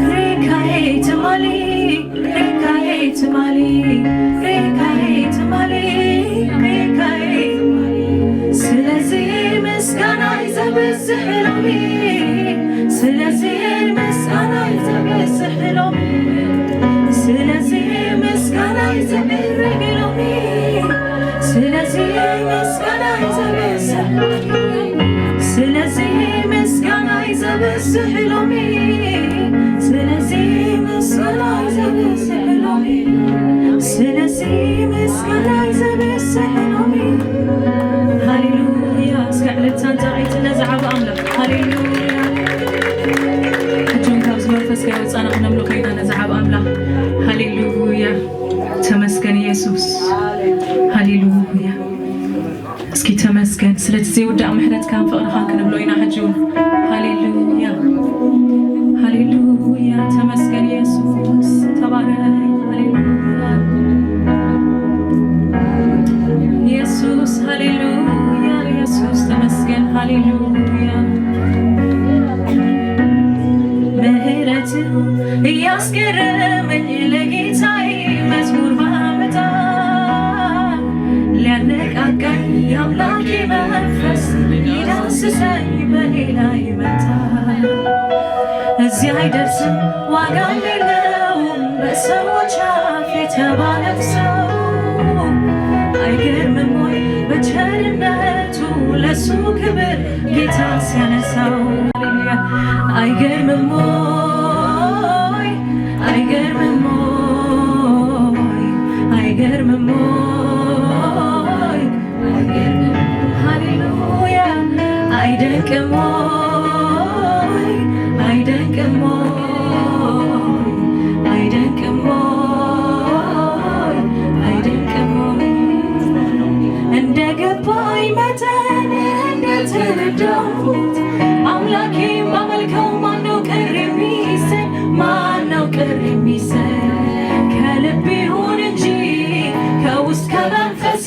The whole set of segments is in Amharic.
ሬካዬ ትማሊ፣ ሬካዬ ትማሊ፣ ሬካዬ ትማሊ፣ ሬካዬ። ስለዚ ምስጋናይ ዘብዝሕ ሎሚ፣ ስለዚ ምስጋናይ ዘብዝሕ ሎሚ፣ ስለዚ ምስጋናይ ዘዕርግ ሎሚ፣ ስለዚ ምስጋናይ ዘብዝሕ፣ ስለዚ ምስጋናይ ዘብዝሕ ሎሚ፣ ስለዚ ምስጋናይ ዘብዝሕ ሎሚ፣ ስለዚ ምስጋናይ ዘብዝሕ ሎሚ። ሃሌሉያ! እስከ ዕልልታን ጣቂትን ነዚ ዓብ ኣምላኽ። ሃሌሉያ! ሕጆም ካብዚ መንፈስ ከይወፃና ክነምልኾ ኢና ነዚ ዓብ ኣምላኽ። ሃሌሉያ! ተመስገን ኢየሱስ። ሃሌሉያ! እስኪ ተመስገን ስለቲ ዘይውዳእ ምሕረትካን ፍቕርኻን ክንብሎ ኢና ሕጂ እውን። ሃሌሉያ፣ ሃሌሉያ! ተመስገን ኢየሱስ፣ ተባረክ። ሃሌሉያ ኢየሱስ፣ ሃሌሉያ ኢየሱስ፣ ተመስገን። ሃሌሉያ! ምህረቱ እያስገረመኝ ለጌታዬ መዝሙር ባመጣ፣ ሊያነቃቃኝ የአምላኬ መንፈስ ሊዳስሰኝ በኔ ላይ መጣ። እዚህ አይደርስም፣ ዋጋ የለውም በሰዎች አፍ የተባለው ሰው፣ አይገርምም ወይ በቸርነቱ ለሱ ክብር ጌታ ሲያነሳው? ሃሌሉያ! አይገርምም ወይ? አይገርምም ወይ? አይገርምም ወይ? አይገርምም። ሃሌሉያ! አይደንቅም ወይ? አይደንቅም ወይ? አይደንቅም ወይ? አይደንቅም ወይ? እንደ ገባኝ መጠን እንደተረዳሁት አምላኬ ማመልከው ማነው ቅር የሚሰኝ? ማነው ቅር የሚሰኝ? ከልብ ይሁን እንጂ ከውስጥ ከመንፈስ፣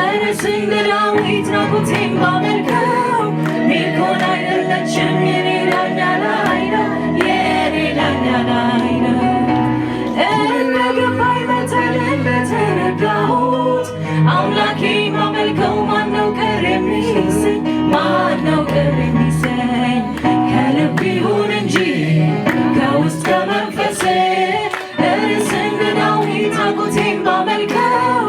እኔስ እንደ ዳዊት ራቁቴን ባመልከው ሜልኮል አይደለችም፣ የኔ ዳኛ ላይ ነው፣ የኔ ዳኛ ላይ ነው። እንደገባኝ መጠን እንደተረዳሁት አምላኬ ማመልከው ማነው ቅር የሚሰኝ? ማነው ቅር የሚሰኝ? ከልብ ይሁን እንጂ ከውስጥ ከመንፈስ፣ እኔስ እንደ ዳዊት ራቁቴን ባመልከው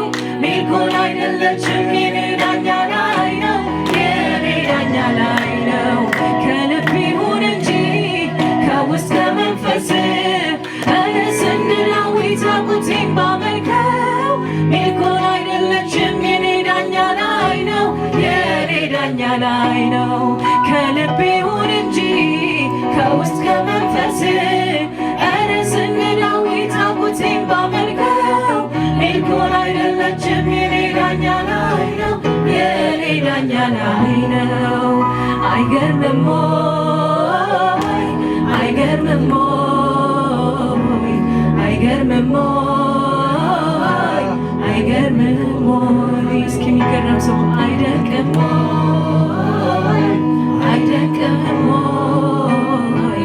ሜልኮል አይደለችም፣ የኔ ዳኛ ላይ ነው፣ የኔ ዳኛ ላይ ነው። ከልብ ይሁን እንጂ ከውስጥ ከመንፈስ፣ እኔስ እንደ ዳዊት ራቁቴን ባመልከው ሜልኮል አይደለችም፣ የኔ ዳኛ ላይ ነው፣ የኔ ዳኛ ላይ ነው። ከልብ ይሁን እንጂ ከውስጥ ከመንፈስ፣ እኔስ እንደ ዳዊት ራቁቴን ባመልከው ሜልኮል አይደለችም፣ የኔ ዳኛ ላይ ነው፣ የኔ ዳኛ ላይ ነው። አይገርምም ወይ? አይገርምም ወይ? አይገርምም ወይ? አይገርምም ወይ? እስኪ የሚገረም ሰው። አይደንቅም ወይ? አይደንቅም ወይ?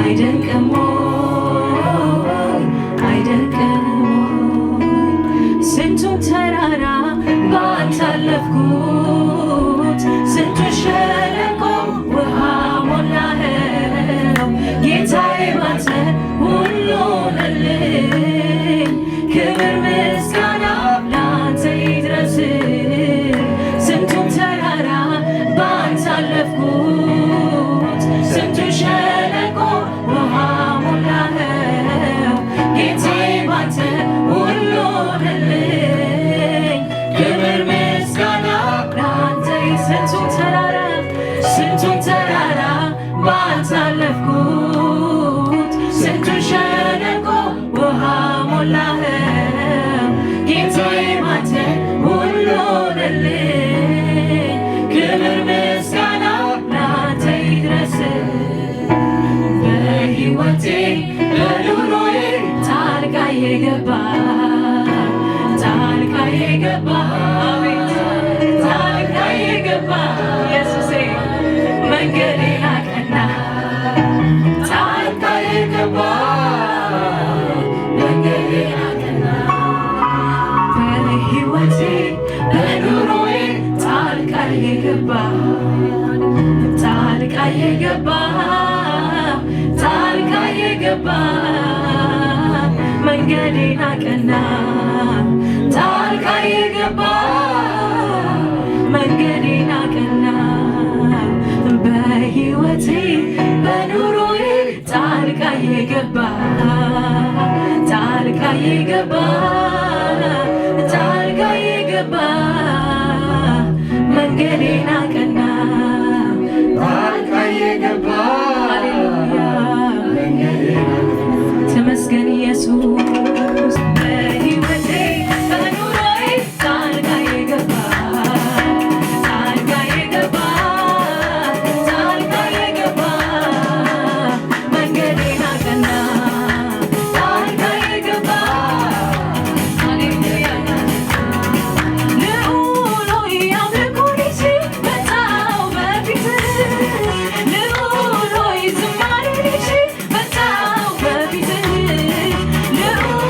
አይደንቅም ወይ? አይደንቅም ወይ? ስንቱን ተራራ ባንተ አለፍኩት፣ ስንቱን ሸለቆ ውሃ ሞላኸው፣ ጌታዬ ባንተ ሁሉ ሆነልኝ። ክብር ምስጋና ላንተ ይድረስ። ስንቱን ተራራ ባንተ አለፍኩት፣ ስንቱን ሸለቆ ውሃ ሞላኸው፣ ጌታዬ ባንተ ሁሉ ሆነልኝ። ክብር ምስጋና ላንተ። ስንቱን ተራራ የገባ፣ አቤት ጣልቃ የገባ ኢየሱሴ መንገዴን አቀና። ጣልቃ የገባ መንገዴን አቀና። በሕይወቴ በኑሮዬ ጣልቃ የገባ፣ ጣልቃ የገባ፣ ጣልቃ የገባ መንገዴን አቀና። ጣልቃ የገባ መንገዴን አቀና። በሕይወቴ በኑሮዬ ጣልቃ የገባ፣ ጣልቃ የገባ፣ ጣልቃ የገባ መንገዴን አቀና። ጣልቃ የገባ ሃሌሉያ። መንገዴን አቀና። ተመስገን ኢየሱስ። በሕይወቴ በኑሮዬ ጣልቃ የገባ፣ ጣልቃ የገባ፣ ጣልቃ የገባ መንገዴን አቀና። ጣልቃ የገባ፣ ሃሌሉያ። ልዑል ሆይ አምልኮን ይዤ መጣሁ በፊትህ። ልዑል ሆይ ዝማሬን ይዤ መጣሁ በፊትህ። ልዑል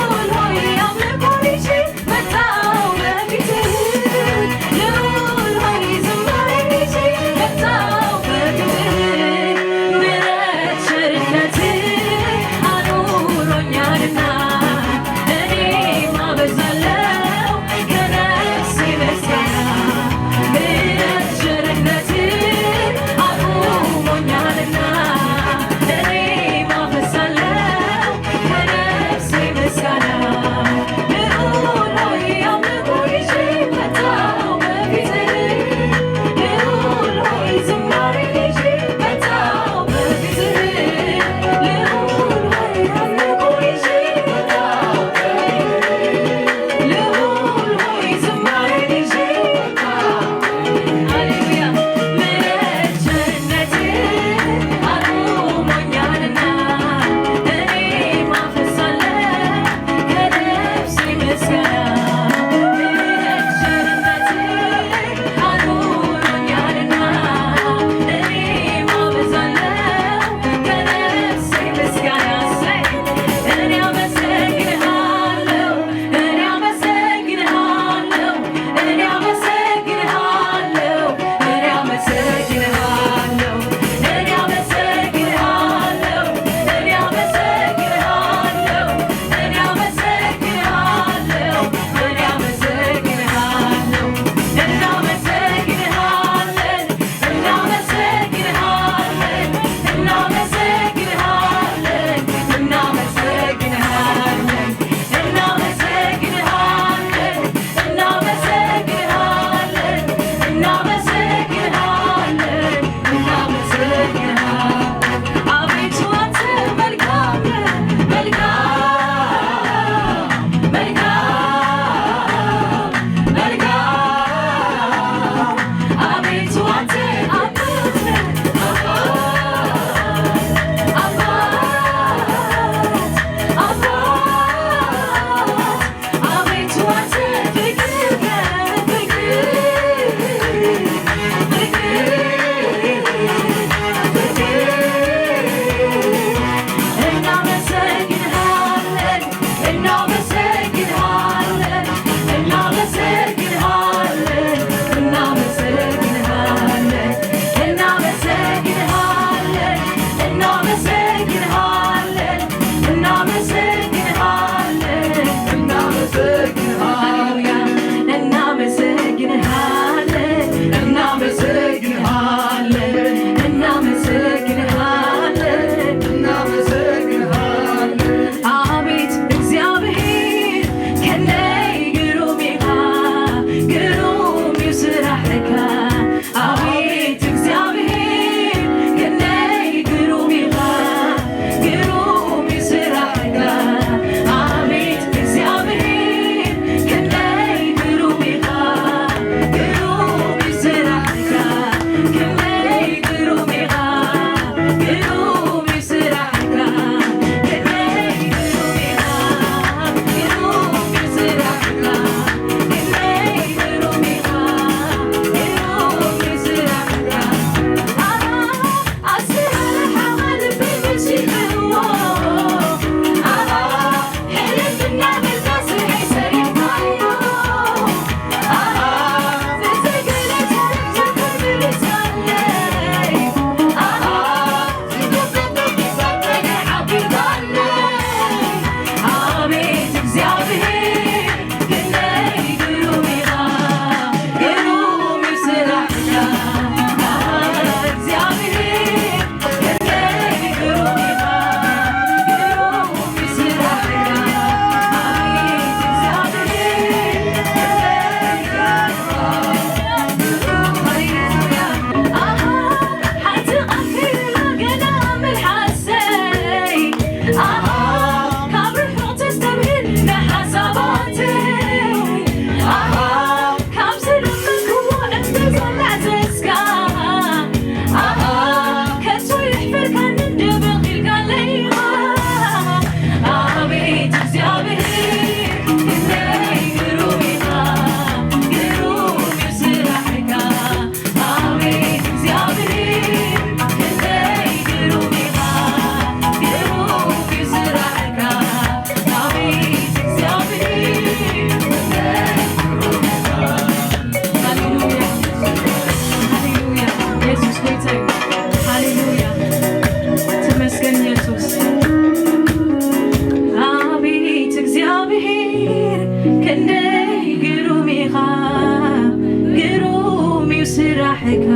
ረኅራኄካ።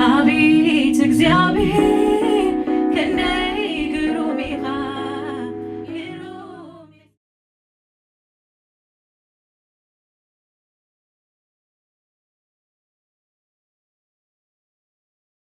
አቤት እግዚአብሔር።